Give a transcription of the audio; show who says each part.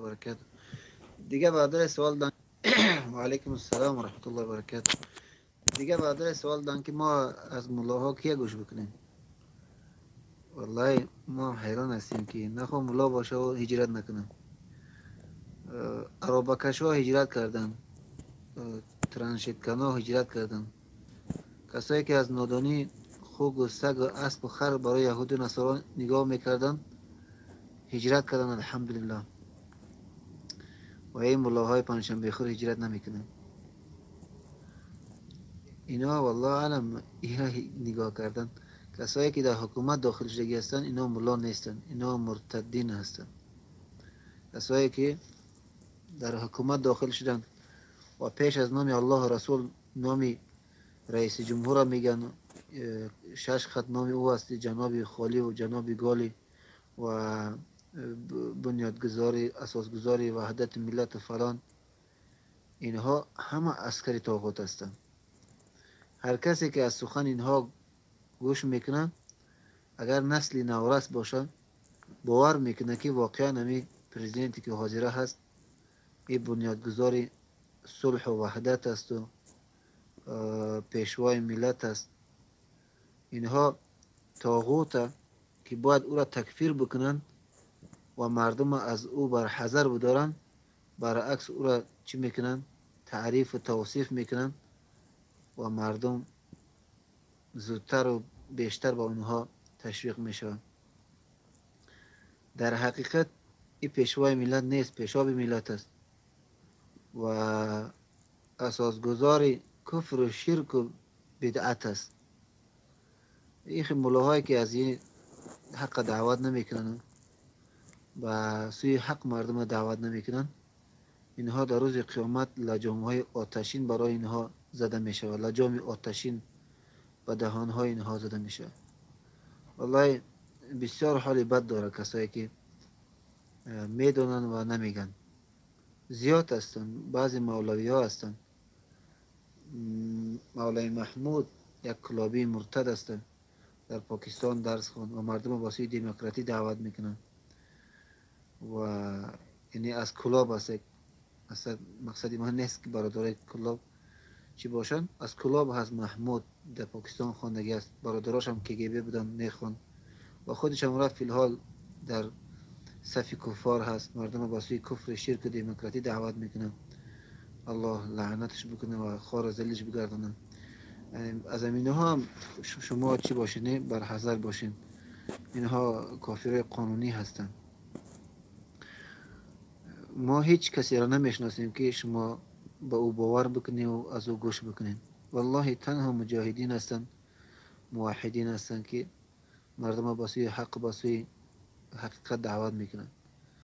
Speaker 1: Баракату. Дига бародаре савол дан. Ва алайкум ассалом ва раҳматуллоҳи ва баракату. Дига бародаре савол дан, ки мо аз муллоҳо кия гӯш бикунем? Валлоҳи, мо ҳайрон ҳастем, ки нахо мулло боша ва ҳиҷрат накунам. Аробакашҳо ҳиҷрат карданд, траншиткано ҳиҷрат карданд, касое ки аз нодонӣ хугу сагу аспу хар барои яҳуду насоро нигоҳ мекарданд, ҳиҷрат карданд, алҳамдулиллоҳ. Ва ин муллоҳои панҷшанбехӯр ҳиҷрат намекунанд. Ино, валлоҳу аълам, ина нигоҳ кардан, касое ки дар ҳукумат дохил шудагӣ ҳастанд, ино мулло нестанд, ино муртаддин ҳастанд. Касое ки дар ҳукумат дохил шуданд ва пеш аз номи Аллоҳу Расул номи раиси ҷумҳурро мегӯянд, шаш хат номи ӯ аст, ҷаноби Холиву ҷаноби Голи ва бунёдгузори, асосгузори ваҳдати миллату фалон, инҳо ҳама аскари тоғут ҳастанд. Ҳар касе ки аз сухани инҳо гӯш мекунад, агар насли наврас бошад, бовар мекунад, ки воқеан ҳами президенте ки ҳозира ҳаст, ин бунёдгузори сулҳу ваҳдат асту пешвои миллат аст. Инҳо тоғута ки бояд ӯро такфир бикунанд ва мардума аз ӯ барҳазар бидоранд, баръакс ӯро чӣ мекунанд? Таърифу тавсиф мекунанд ва мардум зудтару бештар ба онҳо ташвиқ мешаванд. Дар ҳақиқат ин пешвои миллат нест, пешоби миллат аст ва асосгузори куфру ширку бидъат аст. Ин муллоҳое ки аз ин ҳаққа даъват намекунанд, ба сӯи ҳақ мардума даъват намекунанд, инҳо дар рӯзи қиёмат лаҷомҳои оташин барои инҳо зада мешавад, лаҷоми оташин ба даҳонҳои инҳо зада мешавад. Валлоҳи, бисёр ҳоли бад дорад касое ки медонанд ва намегӯянд. Зиёд ҳастанд, баъзе мавлавиҳо ҳастанд. Мавлави Маҳмуд як кулобии муртад ҳастанд, дар Покистон дарс хонд ва мардума ба сӯи демократӣ даъват мекунанд ва яъне аз Кулоб аст. Асла мақсади ман нест, ки бародарои Кулоб чӣ бошанд. Аз Кулоб ҳаст Маҳмуд, дар Покистон хондагӣ аст, бародарошам КГБ буданд, мехонд ва худашам рафт, филҳол дар сафи куффор ҳаст, мардума ба сӯи куфри, ширку демократӣ даъват мекунанд. Аллоҳ лаънаташ бикунад ва хору залилш бигардонад. Аз аминаҳо ҳам шумо чӣ бошед, не, барҳазар бошед, инҳо кофирои қонунӣ ҳастанд. Мо ҳеҷ касеро намешиносем, ки шумо ба ӯ бовар бикунед ва аз ӯ гӯш бикунед. Валлоҳи, танҳо муҷоҳидин ҳастанд, муваҳҳидин ҳастанд, ки мардума ба сӯи ҳақ, ба сӯи ҳақиқат даъват мекунанд.